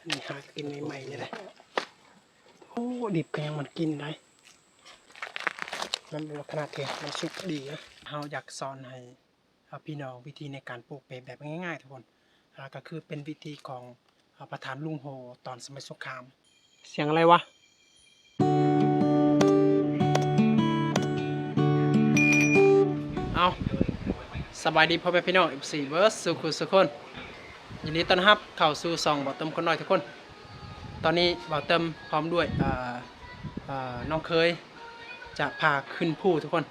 ອັນນີ້ຫາກິນໃໝ່ໆນີ້ແຫຼະ. ໂອ້ ດິບກໍຍັງມັນກິນໄດ້ ມັນບໍ່ຂະໜາດທີ່ມັນສຸກດີນະ. ເຮົາຢາກສອນໃຫ້ ອ່າ ພີ່ນ້ອງວິທີໃນການປູກເປແບບງ່າຍໆ ທຸກຄົນ. ອ່າ ກໍຄືເປັນວິທີຂອງ ອ່າ ປະທານລຸງໂຮຕອນສະໄໝສົງຄາມ. ສຽງອະໄລວະ? ເອົາ ສະບາຍດີພໍ່ແມ່ພີ່ນ້ອງ ເອັຟຊີ ເບິດສູ່ຄູ່ສູ່ຄົນ. ຍິນດີຕ້ອນຮັບເຂົ້າສູ່ຊ່ອງບ່າວເຕີມຄົນນ້ອຍ ທຸກຄົນ. ຕອນນີ້ບ່າວເຕີມພ້ອມດ້ວຍ ເອີ ເອີ ນ້ອງເຂີຍ ຈະພາຂຶ້ນພູ ທຸກຄົນ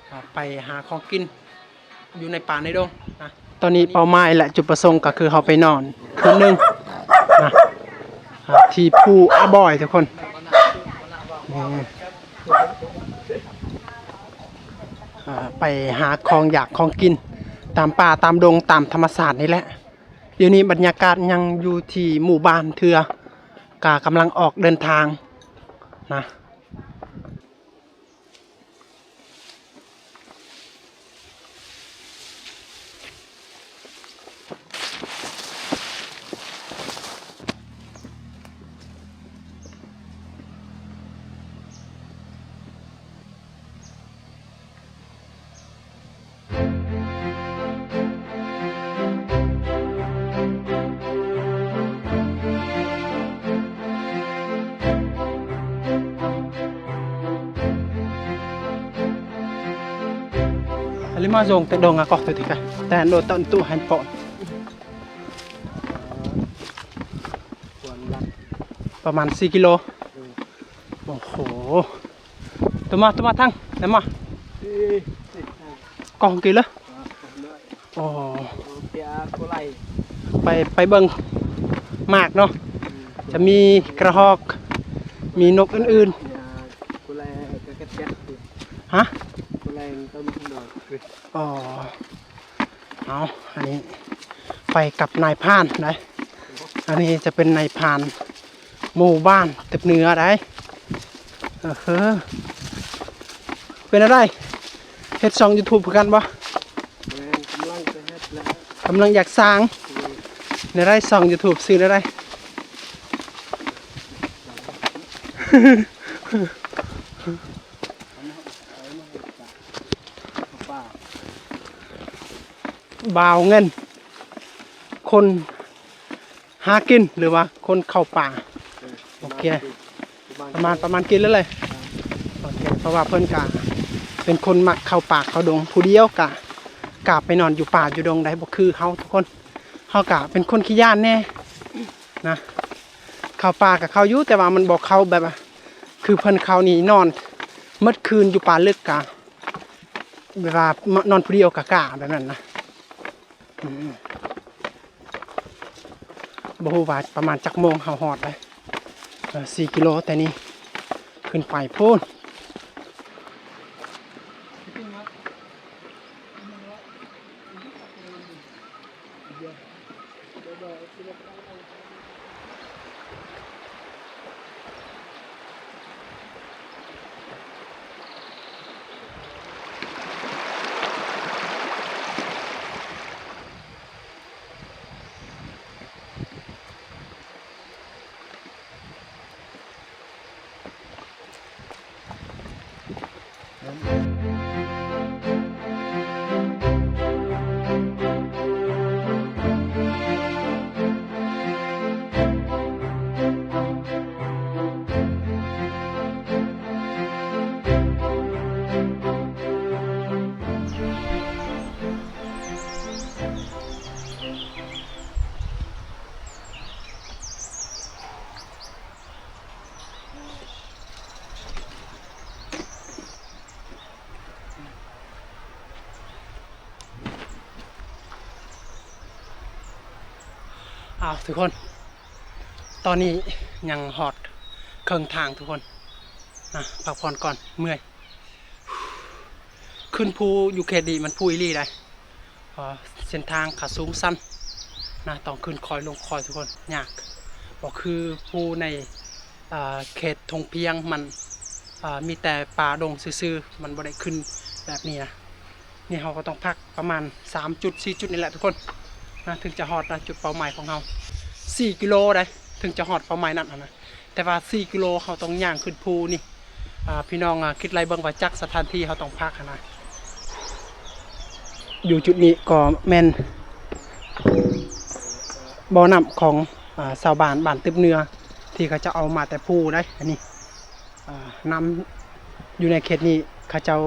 ອ່າ ໄປຫາຂອງກິນຢູ່ໃນປ່າໃນດົງນະ. ຕອນນີ້ເປົ້າໝາຍ ແລະ ຈຸດປະສົງກໍຄືເຮົາໄປນອນຄືນໜຶ່ງນະ ອ່າ ທີ່ພູອາບອຍ ທຸກຄົນ. ເອີ ໄປຫາຂອງຢາກຂອງກິນຕາມປ່າຕາມດົງຕາມທຳມະຊາດນີ້ແຫຼະ. ດຽວນີ້ບັນຍາກາດຍັງຢູ່ທີ່ໝູ່ບ້ານເທື່ອ ກະກຳລັງອອກເດີນທາງນະ. Lima zong te dong akoh tu tika. Te ando ta untuk handphone. ປະມານສີ່ກິໂລ. ໂອ້ໂຫ ຕົວມາ ຕົວມາທັງ ແລ້ວມາ ກອງກີເລີ. ໂອ້ ໄປ ໄປເບິ່ງໝາກເນາະ ຈະມີກະຮອກ ມີນົກອື່ນໆ. ຮະ? ອໍ ເອົາ ອັນນີ້ໄປກັບນາຍພານໄດ໋. ອັນນີ້ຈະເປັນນາຍພານໝູ່ບ້ານຕຶບເໜືອໄດ໋. ເອີ ເປັນແນວໃດ? ເຮັດຊ່ອງຢູທູບຄືກັນບໍ່? ແມ່ນ ກຳລັງຈະເຮັດແລ້ວ ກຳລັງຢາກສ້າງ. ອືມ ແນວໃດ ຊ່ອງຢູທູບຊື່ແນວໃດ? ບ່າວເງິນ ຄົນຫາກິນ ຫຼືວ່າຄົນເຂົ້າປ່າ. ໂອເຄ ປະມານ ປະມານກິນແລ້ວແຫຼະ. ໂອເຄ ເພາະວ່າເພິ່ນກະເປັນຄົນມັກເຂົ້າປ່າເຂົ້າດົງ ຜູ້ດຽວກະ ກະໄປນອນຢູ່ປ່າຢູ່ດົງໄດ້ ບໍ່ຄືເຮົາທຸກຄົນ. ເຮົາກະເປັນຄົນຂີ້ຢ້ານແດ່ນະ. ເຂົ້າປ່າກະເຂົ້າຢູ່ ແຕ່ວ່າມັນບໍ່ເຂົ້າແບບວ່າ ຄືເພິ່ນເຂົ້ານີ້ນອນໝົດຄືນຢູ່ປ່າເລິກກະ ແບບວ່າ ນອນຜູ້ດຽວກະກ້າແບບນັ້ນນະ. ອືມ ບໍ່ຮູ້ວ່າປະມານຈັກໂມງເຮົາຮອດໄດ໋. ເອີ ສີ່ກິໂລແຕ່ນີ້ຂຶ້ນໄປພຸ້ນ. ອ້າວ ທຸກຄົນ ຕອນນີ້ຍັງຮອດເຄິ່ງທາງທຸກຄົນນະ ພັກຜ່ອນກ່ອນ ເມື່ອຍ. ຂຶ້ນພູຢູ່ເຂດນີ້ມັນພູອີ່ຫຼີໃດ໋ ເພາະເສັ້ນທາງກະສູງຊັນນະ ຕ້ອງຂຶ້ນຄ່ອຍລົງຄ່ອຍທຸກຄົນ ຍາກ ບໍ່ຄືພູໃນ ອ່າ ເຂດທົ່ງພຽງ ມັນ ອ່າ ມີແຕ່ປ່າດົງຊື່ໆ ມັນບໍ່ໄດ້ຂຶ້ນແບບນີ້ນະ. ນີ້ເຮົາກໍຕ້ອງພັກປະມານສາມຈຸດ ສີ່ຈຸດນີ້ແຫຼະທຸກຄົນນະ ເຖິງຈະຮອດນະ ຈຸດເປົ້າໝາຍຂອງເຮົາ ສີ່ກິໂລໃດ໋. ເຖິງຈະຮອດເປົ້າໝາຍນັ້ນຫັ້ນນະ. ແຕ່ວ່າສີ່ກິໂລເຮົາຕ້ອງຍ່າງຂຶ້ນພູນີ້. ອ່າ ພີ່ນ້ອງ ອ່າ ຄິດໄລ່ເບິ່ງວ່າຈັກສະຖານທີ່ເຮົາຕ້ອງພັກຫັ້ນນະ. ຢູ່ຈຸດນີ້ກໍແມ່ນບໍ່ນ້ຳຂອງ ອ່າ ຊາວບ້ານບ້ານຕຶບເໜືອ ທີ່ເຂົາເຈົ້າເອົາມາແຕ່ພູໄດ໋ ອັນນີ້. ອ່າ ນ້ຳຢູ່ໃນເຂດນີ້ເຂົາເຈົ້າ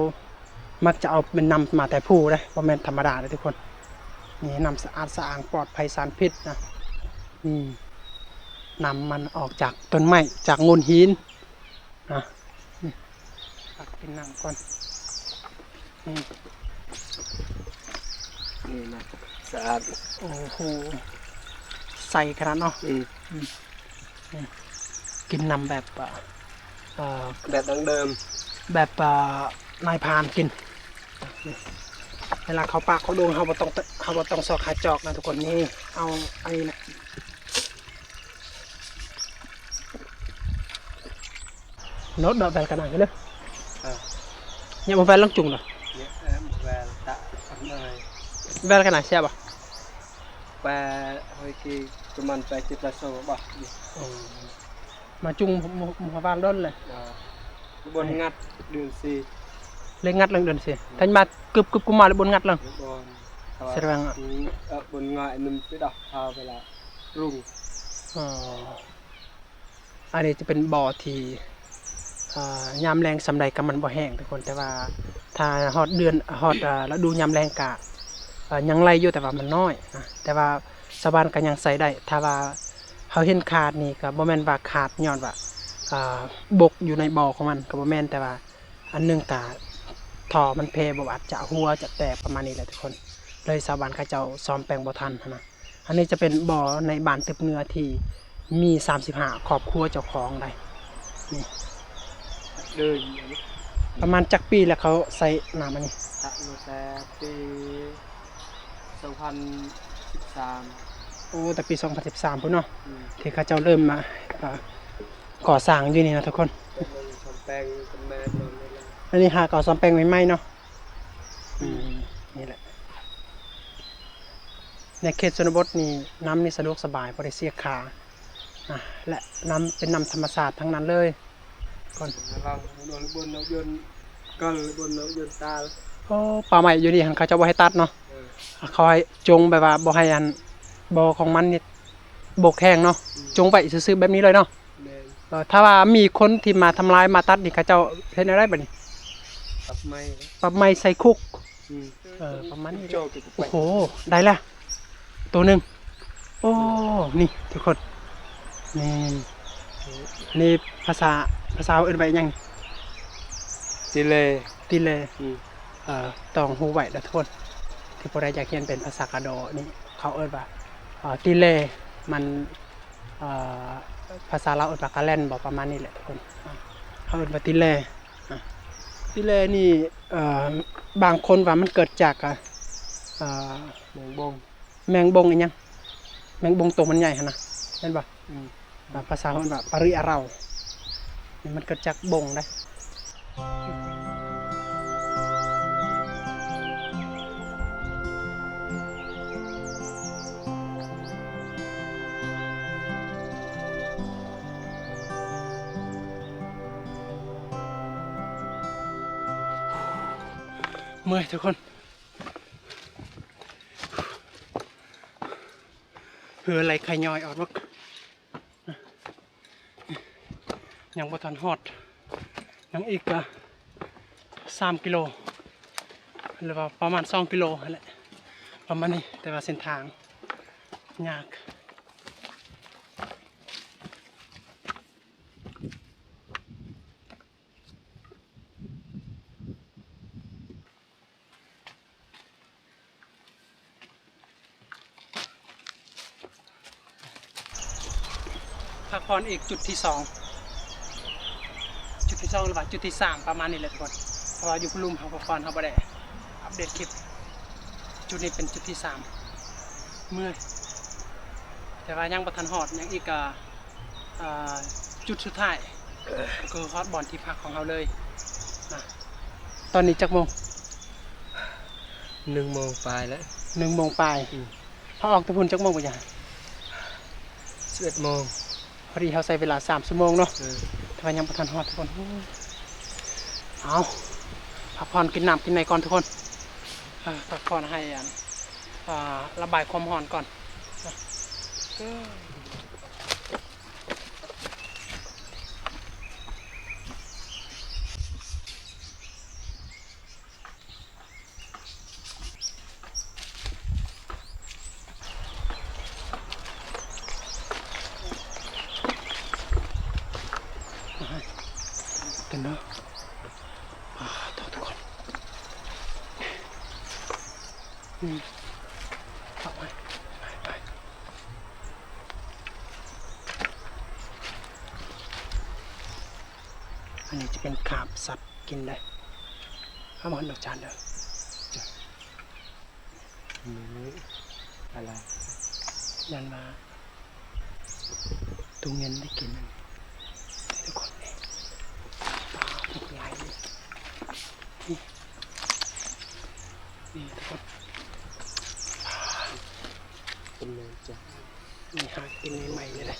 ມັກຈະເອົາແມ່ນນ້ຳມາແຕ່ພູເດ້ ບໍ່ແມ່ນທຳມະດາເດ້ທຸກຄົນ. ນີ້ນ້ຳສະອາດສະອ້າງປອດໄພສານພິດນະ. ນີ້ນ້ຳມັນອອກຈາກຕົ້ນໄມ້ ຈາກໂງ່ນຫີນນະ. ນີ້ ຕັກກິນນ້ຳກ່ອນ. ນີ້ ນີ້ນະ ສະອາດ. ໂອ້ໂຫ ໃສຂະໜາດເນາະ. ອືມ ອືມ ອືມ ກິນນ້ຳແບບ ເອີ ແບບດັ້ງເດີມ ແບບ ເອີ ນາຍພານກິນ. ເວລາເຂົ້າປ່າເຂົ້າດົງ ເຮົາບໍ່ຕ້ອງ ເຮົາບໍ່ຕ້ອງຊອກຫາຈອກນະທຸກຄົນ. ນີ້ ເອົາອັນນີ້ນະ. ໂນ້ດເນາະ ແວ່ນກັນໜາວເດີ. ເອີ ຍັງບໍ່ແວ່ນລອງຈຸງເນາະ. ເອີ ບໍ່ແວ່ນຕາອັນໃດ. ແວ່ນກັນໜາວແຊບບໍ່? ແປ ເຮົາກິນປະມານແປ ເຈັດແປ ສອງບໍ່. ອືມ ມາຈຸງໝູ່ ໝູ່ບ້ານດົນແຫຼະ. ເອີ ບ່ອນງັດເດືອນສີ່ ເລີຍງັດເລື່ອງເດືອນສີ່. ອືມ ທ່ານມາກຶບໆ ກຸມມາແລ້ວບ່ອນງັດເລື່ອງ ບ່ອນ ສະແດງວ່າ ອືມ ເອີ ບ່ອນງ່າຍໜຶ່ງຊິດອກ ພາເວລາລຸງ. ອໍ ອັນນີ້ຈະເປັນບໍ່ທີ່ ອ່າ ຍາມແລ້ງສ່ຳໃດກໍມັນບໍ່ແຫ້ງທຸກຄົນ, ແຕ່ວ່າຖ້າຮອດເດືອນ ຮອດ ອ່າ ລະດູຍາມແລ້ງກະ ອ່າ ຍັງໄຫຼຢູ່ ແຕ່ວ່າມັນນ້ອຍນະ, ແຕ່ວ່າຊາວບ້ານກໍຍັງໃຊ້ໄດ້. ຖ້າວ່າເຮົາເຫັນຂາດນີ້ ກໍບໍ່ແມ່ນວ່າຂາດຍ້ອນວ່າ ອ່າ ບົກຢູ່ໃນບໍ່ຂອງມັນ ກໍບໍ່ແມ່ນ, ແຕ່ວ່າອັນໜຶ່ງກະທໍ່ມັນແພ ບໍ່ວ່າອາດຈະຮົ່ວຈະແຕກປະມານນີ້ແຫຼະທຸກຄົນ, ເລີຍຊາວບ້ານເຂົາເຈົ້າສ້ອມແປງບໍ່ທັນຫັ້ນນະ. ອັນນີ້ຈະເປັນບໍ່ໃນບ້ານຕຶບເໜືອທີ່ມີສາມສິບຫ້າຄອບຄົວເຈົ້າຂອງໄດ໋ນີ້. ເດີ ປະມານຈັກປີແລ້ວເຂົາໃຊ້ນ້ຳອັນນີ້? ຕັ້ງແຕ່ປີສອງພັນສິບສາມ. ໂອ້ ແຕ່ປີສອງພັນສິບສາມພຸ້ນເນາະ. ອືມ ທີ່ເຂົາເຈົ້າເລີ່ມມາ ອ່າ ກໍ່ສ້າງຢູ່ນີ້ນະທຸກຄົນ. ເປັນສ້ອມແປງເປັນແມ່ນອນນີ້ແຫຼະ. ອັນນີ້ຫາກໍສ້ອມແປງໃໝ່ໆເນາະ. ອືມ ນີ້ແຫຼະ ໃນເຂດຊົນນະບົດນີ້ ນ້ຳນີ້ສະດວກສະບາຍ ບໍ່ໄດ້ເສຍຄ່ານະ ແລະ ນ້ຳເປັນນ້ຳທຳມະຊາດທັງນັ້ນເລີຍ. ກ່ອນ ລາວບົນເອົາຍົນ ກໍບົນເອົາຍົນຕາ. ໂອ້ ປ່າໄມ້ຢູ່ນີ້ຫັ້ນ ເຂົາເຈົ້າບໍ່ໃຫ້ຕັດເນາະ. ເອີ ເຂົາໃຫ້ຈົ່ງແບບວ່າບໍ່ໃຫ້ອັນ ບໍ່ຂອງມັນນີ້ບົກແຫ້ງເນາະ. ອືມ ຈົ່ງໄວ້ຊື່ໆແບບນີ້ເລີຍເນາະ. ແມ່ນ. ເອີ ຖ້າວ່າມີຄົນທີ່ມາທຳລາຍມາຕັດນີ້ ເຂົາເຈົ້າເຮັດແນວໃດບັດນີ້? ປັບໃໝ່ ປັບໃໝ່ໃສ່ຄຸກ. ອືມ ເອີ ປະມານນີ້ແຫຼະ. ໂອ້ໂຫ ໄດ້ລະໂຕໜຶ່ງ. ໂອ້ ນີ້ທຸກຄົນ ນີ້ ນີ້ພາສາ ພາສາເຮົາເອີ້ນວ່າຫຍັງ? ຕິເລ ຕິເລ. ອືມ ເອີ ຕ້ອງຮູ້ໄວ້ເດີທຸກຄົນ ທີ່ຜູ້ໃດຢາກຮຽນເປັນພາສາກາດໍນີ້ ເຂົາເອີ້ນວ່າ ເອີ ຕິເລ. ມັນ ເອີ ພາສາລາວເອີ້ນວ່າກະແລ່ນບໍ ປະມານນີ້ແຫຼະທຸກຄົນ. ເຮົາເອີ້ນວ່າຕິແລ. ອ່າ ຕິແລນີ້ ເອີ ບາງຄົນວ່າມັນເກີດຈາກ ອ່າ ແມງບົງ ແມງບົງອີ່ຫຍັງ ແມງບົງໂຕມັນໃຫຍ່ຫັ້ນນະ ແມ່ນບໍ່? ອືມ ອ່າ ພາສາເຮົາເອີ້ນວ່າປະຣິອາເລົາ ມັນເກີດຈາກບົງເດ້. ເມື່ອຍທຸກຄົນ ເຫື່ອໄຫຼໄຄຍ້ອຍອອກເບິດ. ຍັງບໍ່ທັນຮອດ ຍັງອີກກະສາມກິໂລ ຫຼືວ່າປະມານສອງກິໂລຫັ້ນແຫຼະ ປະມານນີ້. ແຕ່ວ່າເສັ້ນທາງຍາກ. ພັກຜ່ອນອີກຈຸດທີສອງ ຈຸດທີສອງ ຫຼືວ່າຈຸດທີສາມ ປະມານນີ້ແຫຼະທຸກຄົນ ເພາະວ່າຢູ່ພູລຸ່ມເຮົາພັກຜ່ອນ ເຮົາບໍ່ໄດ້ອັບເດດຄລິບ. ຈຸດນີ້ເປັນຈຸດທີສາມ ເມື່ອຍ ແຕ່ວ່າຍັງບໍ່ທັນຮອດ ຍັງອີກ ອ່າ ອ່າ ຈຸດສຸດທ້າຍ ກໍຄືຮອດບ່ອນທີ່ພັກຂອງເຮົາເລີຍນະ. ຕອນນີ້ຈັກໂມງ? ໜຶ່ງໂມງປາຍແລ້ວ. ໜຶ່ງໂມງປາຍ. ອືມ ເຮົາອອກແຕ່ພຸ້ນຈັກໂມງກະຢ່າ? ສິບເອັດໂມງ. ພໍດີເຮົາໃຊ້ເວລາສາມຊົ່ວໂມງເນາະ ເອີ ແຕ່ວ່າຍັງບໍ່ທັນຮອດທຸກຄົນ. ເອົາ ພັກຜ່ອນ ກິນນ້ຳກິນໃນກ່ອນທຸກຄົນ ເອີ ພັກຜ່ອນໃຫ້ອັນ ອ່າ ລະບາຍຄວາມຮ້ອນກ່ອນ. ກັນເນາະ ປາດໂທ້ ທຸກຄົນ ອືມ ເຂົ້າໄປ ໄປ ໄປ ອັນນີ້ຈະເປັນຄາບສັດ ກິນໄດ້ ເອົາມາດອກຈານເດີ ອືມ ອະໄລ ຢ້ານວ່າຕຸງເງິນໄດ້ກິນ ນີ້ທຸກຄົນ ນີ້ ປາ ຫຼາຍ ນີ້ ນີ້ທຸກຄົນ ປາ ເປັນແມ່ນຈ້ະ ນີ້ຫາກິນໃໝ່ໆ ນີ້ແຫຼະ.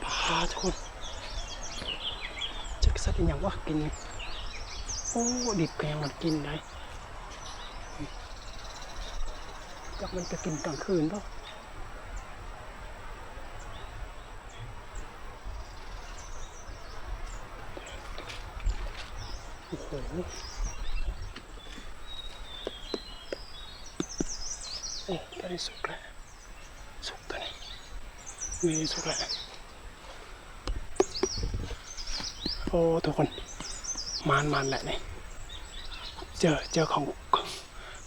ປາດ ທຸກຄົນ ຈັກສັດອີ່ຫຍັງວະກິນນີ້ ໂອ້ ດິບກະຍັງມັນກິນໄດ້ ຈັກມັນຈະກິນກາງຄືນບໍ່. ໂອ້ໂຫ ໂອ້ ຕົວນີ້ສຸກແລ້ວ ສຸກຕົວນີ້ ນີ້ສຸກແລ້ວ. ໂອ້ ທຸກຄົນ ໝານໆ ແຫຼະນີ້ ເຈີ ເຈີຂອງ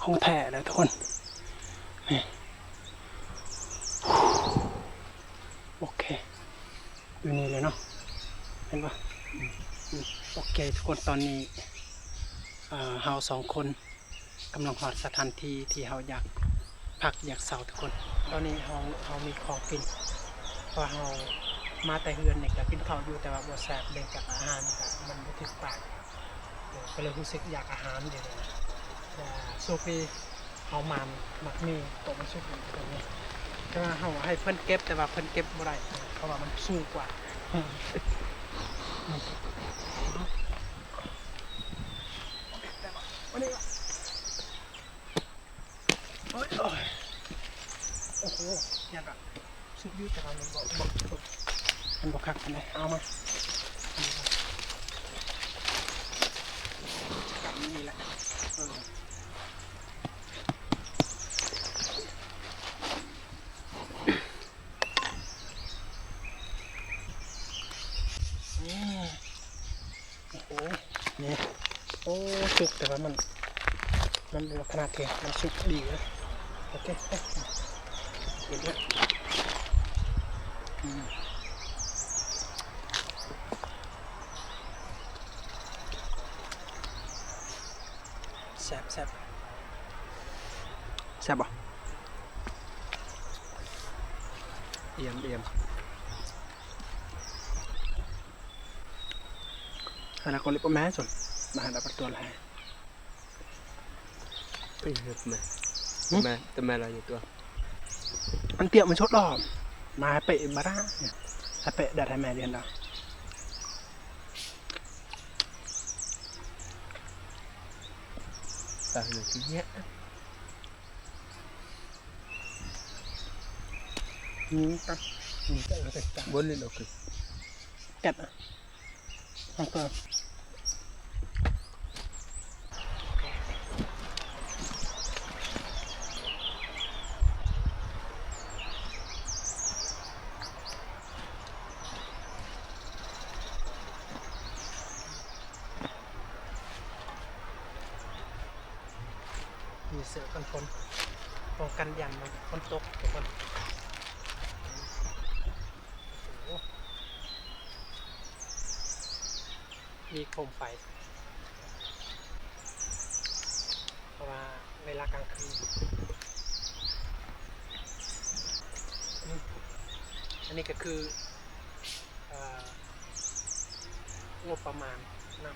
ຂອງແທ້ແລ້ວທຸກຄົນ ນີ້ ໂອເຄ ຢູ່ນີ້ເລີຍເນາະ ເຫັນບໍ່? ອືມ ອືມ ໂອເຄ ທຸກຄົນ ຕອນນີ້ ເອີ ເຮົາສອງຄົນ ກຳລັງຮອດສະຖານທີ່ທີ່ເຮົາຢາກພັກຢາກເຊົາທຸກຄົນ. ຕອນນີ້ເຮົາ ເຮົາມີຂອງກິນ ເພາະວ່າເຮົາມາແຕ່ເຮືອນນີ້ກະກິນເຂົ້າຢູ່ ແຕ່ວ່າບໍ່ແຊບ ເນື່ອງຈາກອາຫານກະມັນບໍ່ຖືກປາກ ກະເລີຍຮູ້ສຶກຢາກອາຫານດຽວນີ້ນະ. ແຕ່ໂຊກດີເຮົາໝານໝາກໝີ່ຕົວມັນສຸກຢູ່ຕົງນີ້ ແຕ່ວ່າເຮົາໃຫ້ເພິ່ນເກັບ ແຕ່ວ່າເພິ່ນເກັບບໍ່ໄດ້ ເພາະວ່າມັນສູງກວ່າ. ໂອ້ຍ ໂອ້ຍ ໂອ້ໂຫ ຢ້ານວ່າສຸກຢູ່ ແຕ່ວ່າມັນບໍ່ ບໍ່ ມັນບໍ່ຄັກປານໃດ ເອົາມາ ກຳນີ້ແຫຼະ ເອີ ນີ້. ໂອ້ໂຫ ນີ້ ໂອ້ ສຸກ ແຕ່ວ່າມັນ ມັນບໍ່ຂະໜາດທີ່ມັນສຸກດີເລີຍ. ໂອເຄ ເຮັດລະ ອືມ ແຊບ ແຊບ ແຊບບໍ່? ອຽມ ອຽມ. ອະນາຄົດເລັກກວ່າແມ່ຊັ້ນ ມາຫາດາປະຕວນແລ້ວ ໄປເຮັດແມ່ ຫື? ແມ່ ແຕ່ແມ່ລາວຢູ່ຕົວະ ອັນຕຽວມັນສົດດອກ ມາໃຫ້ເປະບາດາ ໃຫ້ເປະດັດໃຫ້ແມ່ເດ ເຫັນດາ ຕາຍເລີຍ ຄືແຍະ ນີ້ກັບ ນີ້ກໍເອີ ກັບ ບໍ່ນີ້ດອກຄື ກັບ ອະ ມັນກໍ ມີເສື້ອກັນຝົນ ປ້ອງກັນຢ້ານມັນຝົນຕົກທຸກຄົນ. ໂອ້ໂຫ ມີໂຄມໄຟ ເພາະວ່າເວລາກາງຄືນ ອືມ ອັນນີ້ກໍຄື ເອີ ງົບປະມານນຳ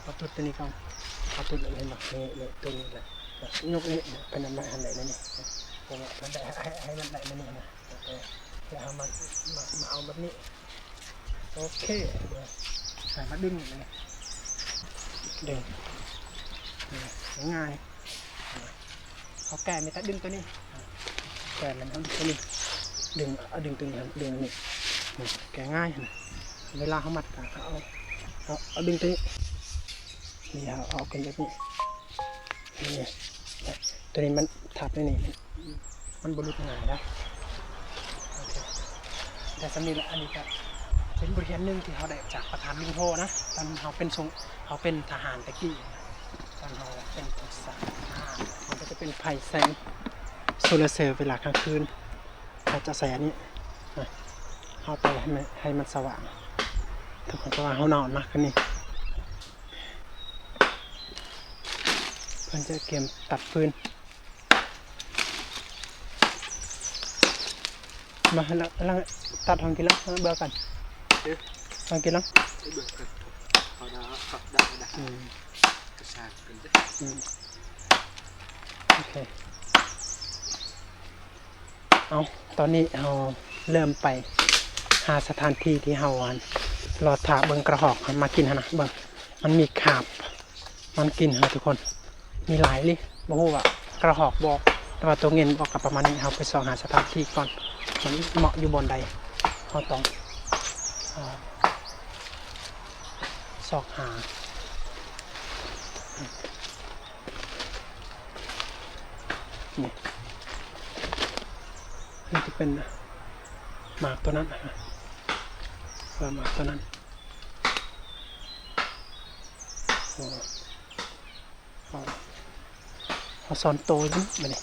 ເອົາຕຸດຕົວນີ້ກ່ອນ ເອົາຕຸດເລີຍ ເຫັນບໍ່? ນີ້ ນີ້ ຕົວນີ້ແຫຼະ ຍົກນີ້ ເພິ່ນນຳໄດ້ຫັ້ນແຫຼະ ນີ້ ນີ້ ເພາະວ່າມັນໄດ້ ໃຫ້ ໃຫ້ມັນໄດ້ມານີ້ນະ ແລ້ວເຮົາມາ ມາ ມາເອົາແບບນີ້ ໂອເຄ ໃສ່ມາດຶງນີ້ ດຶງ ນີ້ ງ່າຍ ເຮົາແກ້ມີແຕ່ດຶງຕົວນີ້ ແກ້ແລ້ວເຮົາດຶງຕົວນີ້ ດຶງ ເອົາດຶງຕົວນີ້ ດຶງນີ້ ນີ້ ແກ້ງ່າຍຫັ້ນນະ ເວລາເຮົາມັດກະເຮົາເອົາ ເອົາ ເອົາດຶງຕົວນີ້ ນີ້ ເຮົາເອົາຂຶ້ນແບບນີ້ ນີ້ ຕົວນີ້ມັນທັບໃນນີ້ ມັນບໍ່ຫຼຸດງ່າຍນະ ໂອເຄ ໄດ້ສ່ຳນີ້ແຫຼະ ອັນນີ້ກະເປັນບົດຮຽນໜຶ່ງທີ່ເຮົາໄດ້ຈາກປະທານລຸງໂຮນະ ຕອນເຮົາເປັນສົງ ເຮົາເປັນທະຫານແຕ່ກີ້ ຕອນເຮົາເປັນທະຫານ ມັນກະຈະເປັນໄຟແສງໂຊລາເຊວ ເວລາກາງຄືນ ເຂົາຈະໃສ່ອັນນີ້ ເຮົາໄປໃຫ້ມັນ ໃຫ້ມັນສະຫວ່າງ ທຸກຄົນ ເພາະວ່າເຮົານອນມາຄືນນີ້ ເພິ່ນຈະກຽມຕັດຟືນ ມາ ລັງ ຕັດຫ້ອງກິນຫຼັງ ເບື່ອກັນ ເອີ ຫ້ອງກິນຫຼັງ ເບື່ອກັນ ເຂົາດາ ເຂົາດາ ດາ ອືມ ກະຊາກກັນເດ້ ອືມ ໂອເຄ ເອົາ ຕອນນີ້ເຮົາເລີ່ມໄປຫາສະຖານທີ່ທີ່ເຮົາ ອັນ ລໍຖ້າເບິ່ງກະຮອກ ມັນມາກິນຫັ້ນນະ ເບິ່ງ ມັນມີຄາບ ມັນກິນຫັ້ນນະທຸກຄົນ ມີຫຼາຍອີ່ຫຼີ ບໍ່ຮູ້ວ່າກະຮອກບໍ່ ແຕ່ວ່າໂຕເຫງັນບໍ່ ກະປະມານນີ້ ເຮົາໄປຊອກຫາສະຖານທີ່ກ່ອນ ມັນເໝາະຢູ່ບ່ອນໃດ ເຮົາຕ້ອງ ເອີ ຊອກຫາ ນີ້ ນີ້ຈະເປັນໝາກຕົວນັ້ນ ເອີ ໝາກຕົວນັ້ນ ໂອ້ ເຮົາ ເຮົາຊ້ອນໂຕຢູ່ນີ້ ບາດນີ້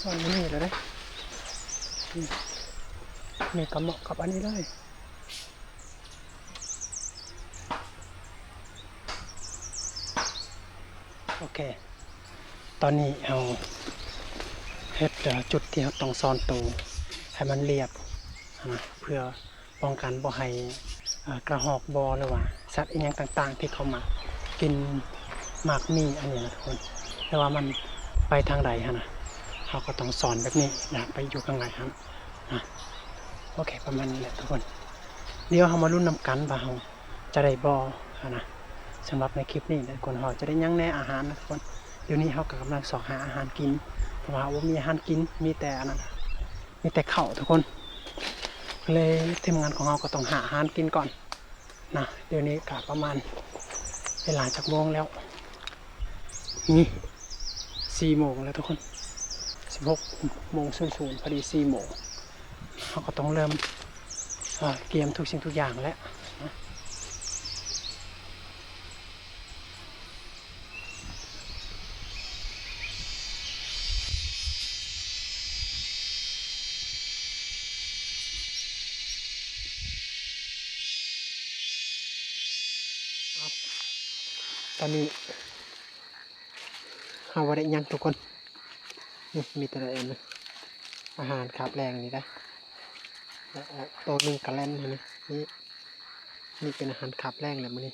ຊ້ອນຢູ່ນີ້ແລ້ວເດ້ ນີ້ ນີ້ກະເໝາະກັບອັນນີ້ເລີຍ ໂອເຄ ຕອນນີ້ເຮົາເຮັດຈຸດທີ່ເຮົາຕ້ອງຊ້ອນໂຕໃຫ້ມັນລຽບຫັ້ນນະ ເພື່ອປ້ອງກັນບໍ່ໃຫ້ ອ່າ ກະຮອກບໍ ຫຼືວ່າສັດອີ່ຫຍັງຕ່າງໆ ທີ່ເຂົາມາກິນໝາກມີ້ອັນນີ້ນະທຸກຄົນ ຫຼືວ່າມັນໄປທາງໃດຫັ້ນນະ ເຮົາກໍຕ້ອງສອນແບບນີ້ນະ ໄປຢູ່ທາງໃດຫັ້ນນະ. ໂອເຄ ປະມານນີ້ແຫຼະທຸກຄົນ ດຽວເຮົາມາລຸ້ນນຳກັນວ່າເຮົາຈະໄດ້ບໍ່ຫັ້ນນະ. ສຳລັບໃນຄລິບນີ້ນະທຸກຄົນ ເຮົາຈະໄດ້ຫຍັງແດ່ອາຫານນະທຸກຄົນ. ດຽວນີ້ເຮົາກໍກຳລັງຊອກຫາອາຫານກິນ ເພາະວ່າເຮົາບໍ່ມີອາຫານກິນ ມີແຕ່ອັນນັ້ນ ມີແຕ່ເຂົ້າທຸກຄົນ ກໍເລີຍທີມງານຂອງເຮົາກໍຕ້ອງຫາອາຫານກິນກ່ອນນະ. ດຽວນີ້ກະປະມານເວລາຈັກໂມງແລ້ວ? ນີ້ ສີ່ໂມງແລ້ວທຸກຄົນ ສິບຫົກໂມງສູນໆ ພໍດີສີ່ໂມງ ເຮົາກໍຕ້ອງເລີ່ມ ເອີ ກຽມທຸກສິ່ງທຸກຢ່າງແລ້ວນະ. ຕອນນີ້ເຮົາບໍ່ໄດ້ຫຍັງທຸກຄົນ ນີ້ມີແຕ່ອັນ ອາຫານຄາບແລງນີ້ໄດ໋ ແລະ ແລະ ໂຕໜຶ່ງກະແລ່ນຫັ້ນນະ ນີ້ ນີ້ເປັນອາຫານຄາບແລງແຫຼະມື້ນີ້.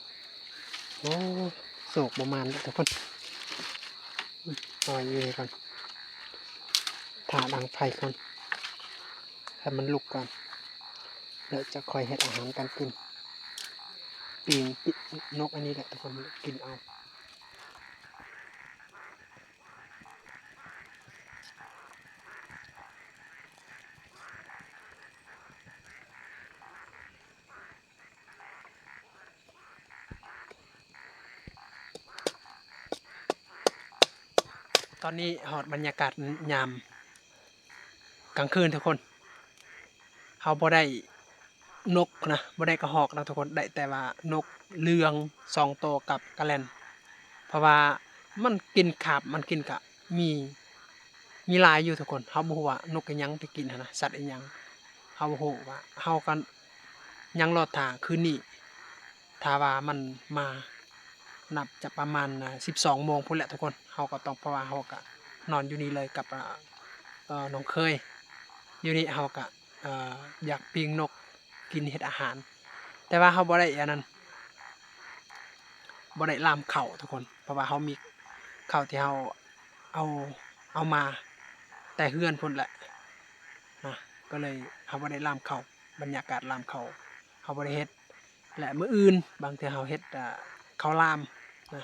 ໂອ້ ໂຊກບໍ່ໝານເດ້ທຸກຄົນ ເອົາໄວ້ຢູ່ນີ້ກ່ອນ ຖ້າດັງໄຟກ່ອນ ໃຫ້ມັນລຸກກ່ອນ ແລ້ວຈະຄ່ອຍເຮັດອາຫານການກິນ ປີ້ງ ປີ້ງນົກອັນນີ້ແຫຼະທຸກຄົນ ກິນເອົາ. ຕອນນີ້ຮອດບັນຍາກາດຍາມກາງຄືນທຸກຄົນ ເຮົາບໍ່ໄດ້ ນົກນະ ບໍ່ໄດ້ກະຮອກນະທຸກຄົນ ໄດ້ແຕ່ວ່ານົກເຫຼືອງສອງໂຕກັບກະແລ່ນ ເພາະວ່າມັນກິນຄາບ ມັນກິນກະມີ ມີຫຼາຍຢູ່ທຸກຄົນ. ເຮົາບໍ່ຮູ້ວ່ານົກອີ່ຫຍັງໄປກິນຫັ້ນນະ ສັດອີ່ຫຍັງ ເຮົາບໍ່ຮູ້ວ່າ ເຮົາກໍຍັງລໍຖ້າຄືນນີ້ ຖ້າວ່າມັນມາ ນັບຈະປະມານສິບສອງໂມງພຸ້ນແຫຼະທຸກຄົນ. ເຮົາກໍຕ້ອງ ເພາະວ່າເຮົາກະນອນຢູ່ນີ້ເລີຍກັບ ເອີ ນ້ອງເຂີຍ ຢູ່ນີ້ເຮົາກະ ເອີ ຢາກປີ້ງນົກກິນເຮັດອາຫານ ແຕ່ວ່າເຮົາບໍ່ໄດ້ອັນນັ້ນ ບໍ່ໄດ້ລາມເຂົ້າທຸກຄົນ ເພາະວ່າເຮົາມີເຂົ້າທີ່ເຮົາເອົາ ເອົາມາແຕ່ເຮືອນພຸ້ນແຫຼະນະ ກໍເລີຍເຮົາບໍ່ໄດ້ລາມເຂົ້າ ບັນຍາກາດລາມເຂົ້າເຮົາບໍ່ໄດ້ເຮັດ ແລະ ມື້ອື່ນບາງເທື່ອເຮົາເຮັດ ເອີ ເຂົ້າລາມນະ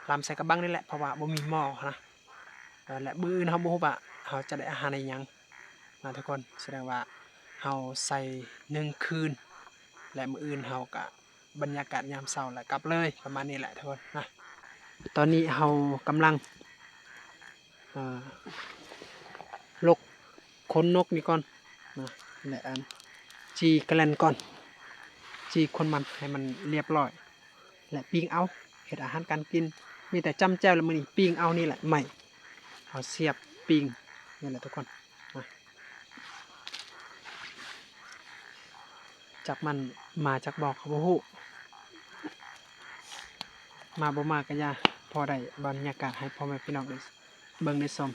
ລາມໃສ່ກະບັງນີ້ແຫຼະ ເພາະວ່າບໍ່ມີໝໍ້ນະ ເອີ ແລະ ມື້ອື່ນເຮົາບໍ່ຮູ້ວ່າເຮົາຈະໄດ້ອາຫານອີ່ຫຍັງ ນະທຸກຄົນ ສະແດງວ່າເຮົາໃສ່ໜຶ່ງຄືນ ແລະ ມື້ອື່ນເຮົາກະບັນຍາກາດຍາມເຊົ້າແລ້ວກັບເລີຍ ປະມານນີ້ແຫຼະທຸກຄົນນະ. ຕອນນີ້ເຮົາກຳລັງ ເອີ ລົກຂົນນົກນີ້ກ່ອນນະ ແລະ ອັນ ຈີ່ກະແລ່ນກ່ອນ ຈີ່ຂົນມັນໃຫ້ມັນລຽບລ້ອຍ ແລະ ປີ້ງເອົາ ເຮັດອາຫານການກິນ ມີແຕ່ຈ້ຳແຈ່ວ ແລ້ວມື້ນີ້ປີ້ງເອົານີ້ແຫຼະ ໄໝ້ ເອົາສຽບປີ້ງນີ້ແຫຼະທຸກຄົນນະ. ຈັກມັນມາຈັກບໍ່ກໍບໍ່ຮູ້ ມາບໍ່ມາກໍຢ່າ ພໍໄດ້ບັນຍາກາດໃຫ້ພໍ່ແມ່ພີ່ນ້ອງໄດ້ເບິ່ງໄດ້ຊົມ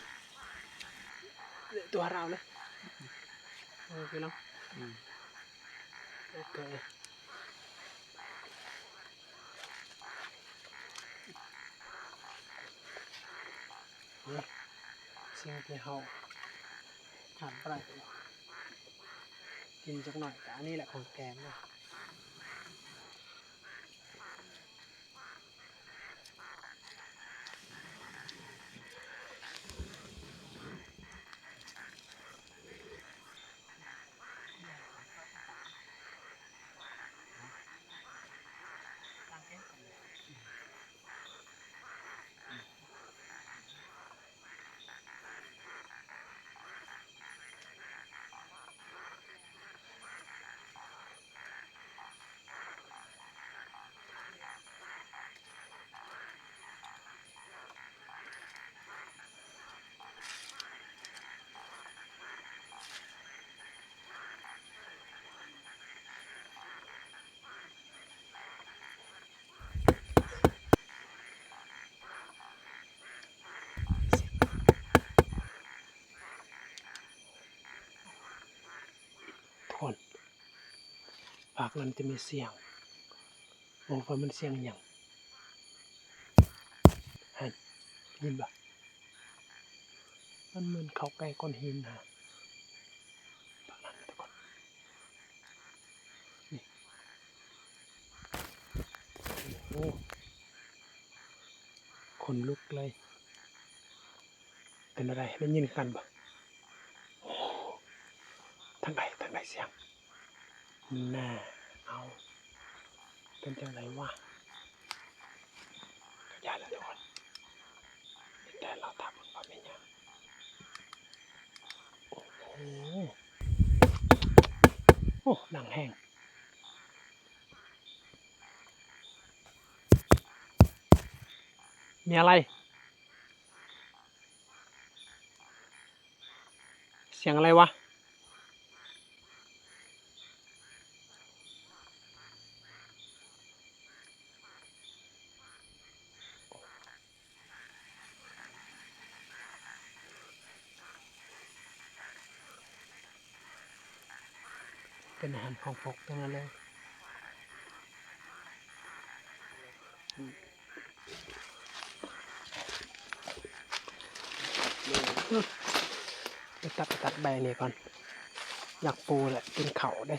ຕົວເຮົາເລີຍ ເອີ ພີ່ນ້ອງ ອືມ ໂອເຄ. ນີ້ ສິ່ງທີ່ເຮົາຂາດບໍ່ໄດ້ ກິນຈັກໜ້ອຍ ກະອັນນີ້ແຫຼະຂອງແກມເນາະ. ທຸກຄົນ ພາກນັ້ນຈະມີສຽງ ໂອ້ ວ່າມັນສຽງຫຍັງ? ຫັ້ນ ໄດ້ຍິນບໍ່? ມັນເໝືອນເຂົ້າໃກ້ກ້ອນຫີນນະ. ນີ້ ໂອ້ໂຫ ຂົນລຸກເລີຍ. ເປັນແນວໃດ? ໄດ້ຍິນຄືກັນບໍ່? ໂອ້ ທາງໃດ? ທາງໃດສຽງ? ນະ ເອົາ ເປັນຈັ່ງໃດວະ? ຢ່າລະທຸກຄົນ ແຕ່ລາວຖ້າເບິ່ງວ່າແມ່ນຫຍັງ. ໂອ້ໂຫ ໂອ້ ດັງແຮງ. ມີອະໄລ? ສຽງອະໄລວະ? ເປັນອາຫານຂອງນົກທັງນັ້ນເລີຍ. ໄປຕັດ ໄປຕັດໃບນີ້ກ່ອນ ຢາກປູແຫຼະ ກິນເຂົ້າເດ້.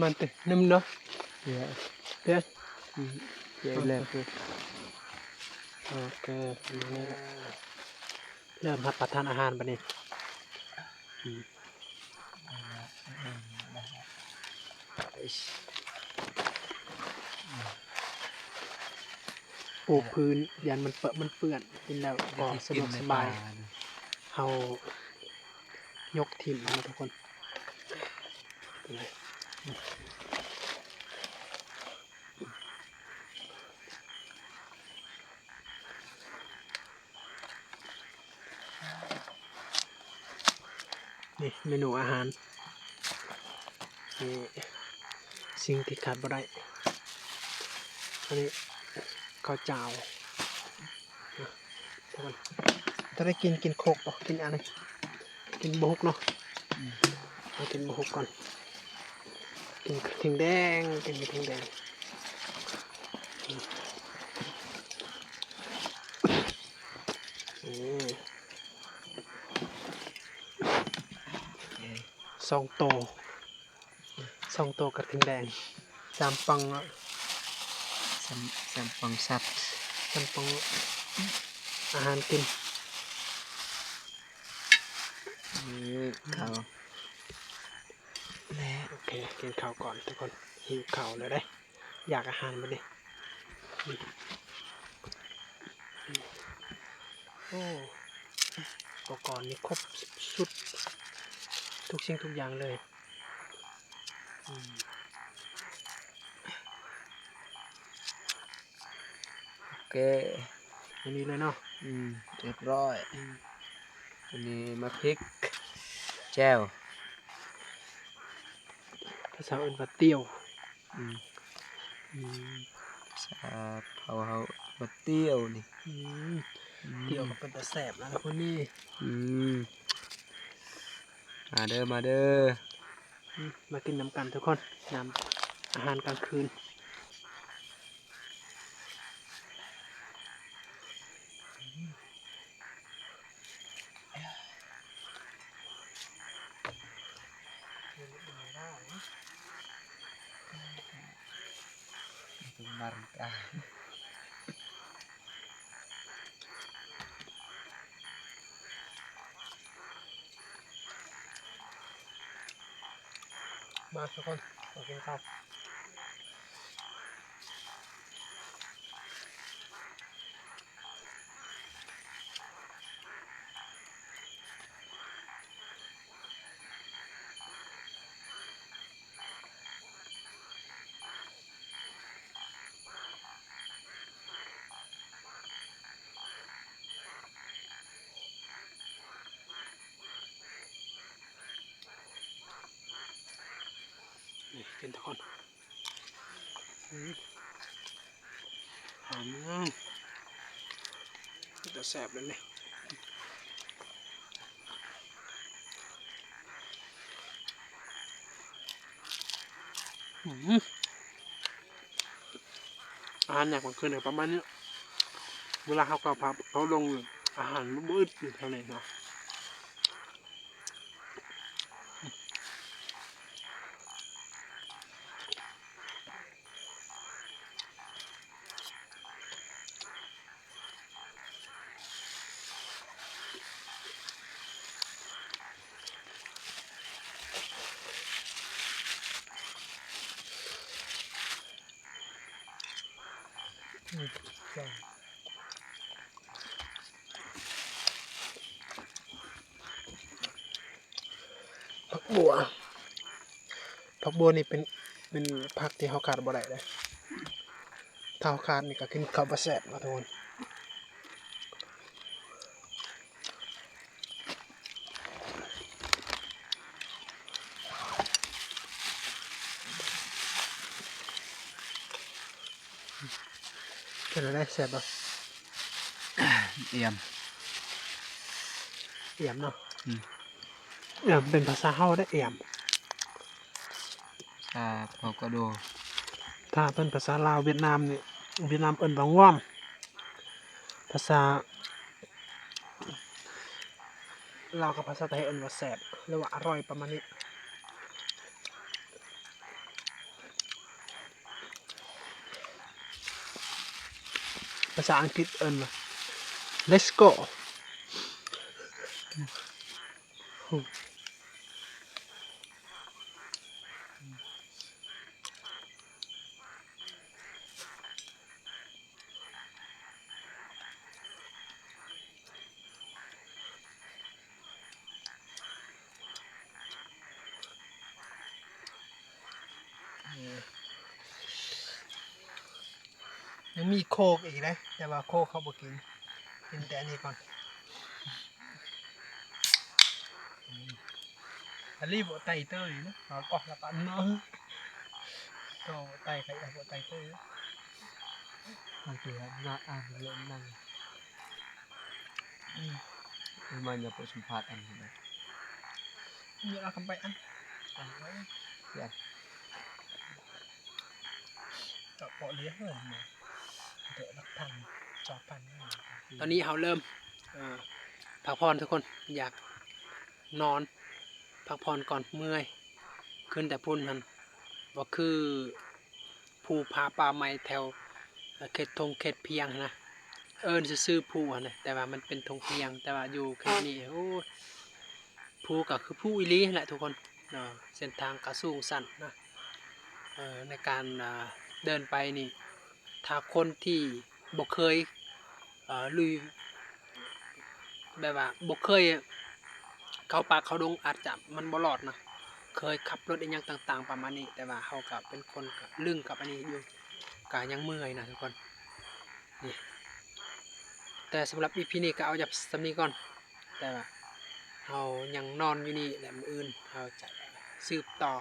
ມັນຕິ ນຳເນາະ ເດ ເດ ເດ ໂອເຄ ເລີ່ມຮັບປະທານອາຫານບັດນີ້. ປູພື້ນ ຢ້ານມັນເປິະ ມັນເປື້ອນ ກິນແລ້ວກໍສະດວກສະບາຍ. ເຮົາຍົກຖິ້ມເນາະທຸກຄົນ. ນີ້ເມນູອາຫານ ນີ້ສິ່ງທີ່ຂາດບໍ່ໄດ້ ອັນນີ້ເຂົ້າຈ້າວ. ຖ້າໄດ້ກິນ ກິນຄົກບໍ່? ກິນອັນນີ້ ກິນບໍ່ຫົກເນາະ. ເອົາກິນບໍ່ຫົກກ່ອນ ກິນກະທິງແດງ ກິນກະທິງແດງ. ສອງໂຕ ສອງໂຕກະທິງແດງ ສາມປ່ອງເນາະ ສາມ ສາມປ່ອງສັດ ສາມປ່ອງອາຫານກິນ. ເອີ ເຂົ້າ ແລະ ໂອເຄ ກິນເຂົ້າກ່ອນທຸກຄົນ ຫິວເຂົ້າແລ້ວເດ້ ຢາກອາຫານບັດນີ້. ໂອ້ ອຸປະກອນນີ້ຄົບສຸດ ທຸກສິ່ງທຸກຢ່າງເລີຍ. ອືມ ໂອເຄ ອັນນີ້ເລີຍເນາະ. ອືມ ຮຽບຮ້ອຍ. ອືມ ອັນນີ້ໝາກພິກ ແຈ່ວ ພາສາເອີ້ນວ່າຕຽວ. ອືມ ອືມ ພາສາເຜົ່າເຮົາວ່າຕຽວນີ້. ອືມ ອືມ ຕຽວກໍເປັນຕາແຊບນະຄົນນີ້. ອືມ ມາເດີ ມາເດີ ອືມ ມາກິນນຳກັນທຸກຄົນ ນຳອາຫານກາງຄືນ. ມາທຸກຄົນ ມາກິນເຂົ້າ. ກິນທຸກຄົນ. ອືມ ອືມ ເປັນຕາແຊບເລີຍນີ້. ອືມ ອາຫານຍາມກາງຄືນກະປະມານນີ້ ເວລາເຮົາເຂົ້າພັກເຂົ້າລົງ ອາຫານມັນບໍ່ອຶດຢູ່ແຖວນີ້ເນາະ. ຜັກບົ່ວ ຜັກບົ່ວນີ້ເປັນ ເປັນຜັກທີ່ເຮົາຂາດບໍ່ໄດ້ເດ້. ຖ້າເຮົາຂາດນີ້ກະກິນເຂົ້າບໍ່ແຊບເນາະທຸກຄົນ. ເປັນຈັ່ງໃດ ແຊບບໍ່? ອ່ຽມ ອ່ຽມເນາະ. ອືມ ອ່ຽມເປັນພາສາເຮົາເດ້ ອ່ຽມ ພາສາເຮົາກະໂດ. ຖ້າເປັນພາສາລາວຫວຽດນາມນີ້ ຫວຽດນາມເອີ້ນວ່າງວມ. ພາສາລາວກັບພາສາໄທເອີ້ນວ່າແຊບ ຫຼືວ່າອະຮ່ອຍ ປະມານນີ້. ພາສາອັງກິດເອີ້ນວ່າ ເລສໂກ. ຍັງມີໂຄກອີກເດ້ ແຕ່ວ່າໂຄກເຮົາບໍ່ກິນ ກິນແຕ່ອັນນີ້ກ່ອນ. ອັນນີ້ບໍ່ໄຕເຕີຍເນາະ ເອົາອອກແລ້ວກໍເນາະ ກໍໄຕໄປ ເອົາບໍ່ໄຕເຕີຍ ມັນເປັນໜ້າອ່ານເລື່ອງນັ້ນ. ອືມ ມັນຢາກໄປສຳພາດອັນນັ້ນນະ ມີລາວຄຳໄປອັນ ອັນນັ້ນ ເພື່ອນ ຕອນນີ້ເຮົາເລີ່ມ ເອີ ພັກຜ່ອນທຸກຄົນ ຢາກນອນ ພັກຜ່ອນກ່ອນ ເມື່ອຍ ຂຶ້ນແຕ່ພຸ້ນຫັ້ນ ບໍ່ຄືພູຜາປ່າໄມ້ແຖວ ເອີ ເຂດທົ່ງເຂດພຽງຫັ້ນນະ ເອີ້ນຊື່ໆພູຫັ້ນນະ ແຕ່ວ່າມັນເປັນທົ່ງພຽງ ແຕ່ວ່າຢູ່ເຂດນີ້ ໂອ້ຍ ພູກະຄືພູອີ່ຫຼີຫັ້ນແຫຼະທຸກຄົນ ເອີ ເສັ້ນທາງກະສູງຊັນນະ ເອີ ໃນການ ເດີນໄປນີ້ ຖ້າຄົນທີ່ບໍ່ເຄີຍ ເອີ ລຸຍ ແບບວ່າບໍ່ເຄີຍເຂົ້າປ່າເຂົ້າດົງ ອາດຈະມັນບໍ່ລອດນະ ເຄີຍຂັບລົດອີ່ຫຍັງຕ່າງໆປະມານນີ້ ແຕ່ວ່າເຮົາກະເປັນຄົນກະລຶ້ງກັບອັນນີ້ຢູ່ ກະຍັງເມື່ອຍນະທຸກຄົນ ນີ້ ແຕ່ສຳລັບອີພີນີ້ກະເອົາຈາກສ່ຳນີ້ກ່ອນ ແຕ່ວ່າເຮົາຍັງນອນຢູ່ນີ້ ແລະ ມື້ອື່ນເຮົາຈະສືບຕໍ່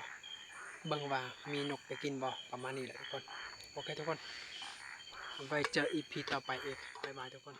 ເບິ່ງວ່າມີນົກໄປກິນບໍ່ ປະມານນີ້ແຫຼະທຸກຄົນ. ໂອເຄທຸກຄົນ ໄວ້ເຈີອີພີຕໍ່ໄປອີກ ບາຍບາຍທຸກຄົນ.